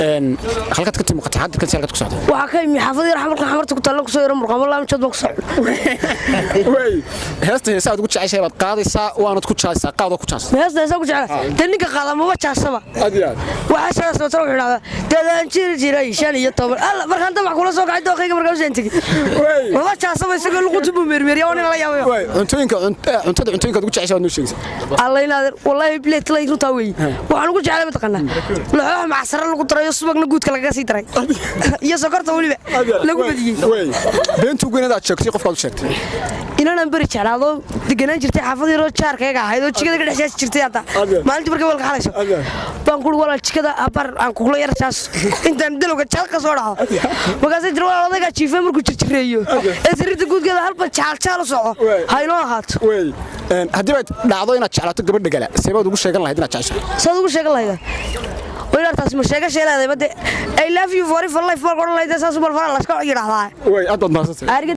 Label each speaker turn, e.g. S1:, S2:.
S1: Halkaad ka timi waqti xaadirkan, si halkaad ku socda?
S2: Waxaa ka imi xaafad yar, Xamarka, Xamarta ku taalla, kusoo yaro murqaamo, laamjood baan ku socon.
S1: Wey, heesta heesa aad ugu jeceshahay baad qaadaysaa, waanad ku jaasaysaa. Qaadoo ku jaas.
S2: Heesta heesa ku jecla dee, ninka qaada maba jaasaba.
S1: Aad iyo aad.
S2: Waxaa sidaas watara wuxuu idhahdaa dadaan jiri jiray 15 alla markaan damac kula soo kacay dooqayga markaan usaan tegey. Maba jaasaba, isagoo luquntu buu meermeeriya, waa nin la yaabayo.
S1: Wey, cuntooyinka cuntada, cuntooyinka aad ugu jeceshahay baad noo sheegaysaa.
S2: Alla inaader, wallaahi bilet lay runtaa weeye. Waxaan ugu jeclay, mataqaanaa, laxoox macsaro lagu darayo, subagna guudka lagaga sii daray iyo sokorta weliba lagu badiyey.
S1: Wey, beentu ugu inaad sheegtay qofkaad u sheegtay?
S2: Inanaan beri jeclaado, deganaan jirtay xaafad yaroo jaarkayga ahayd oo jikada ka dhex jaasi jirtay. Hadda maalintii markay walka xalayso baan kuuri, "Walaal, jikada habar aan kugula yar jaas intaan dalowga jaal ka soo dhaco." Markaasay tiri, "Walaal, odaygaa jiifay markuu jirjireeyo ee sariirta guudkeeda halba jaal jaal u soco ha inoo ahaato."
S1: Wey, haddii baad dhacdo inaad jeclaato gabadha gala, seebaad ugu sheegan lahayd inaad jeceshahay?
S2: Saad ugu sheegan lahayda inaartaas ma sheega sheeleeday bade, "I love you for life" baan odhan lahayda, saas bal fara laska yidhaahdaa.
S1: Wey, aad baad mahadsantahay.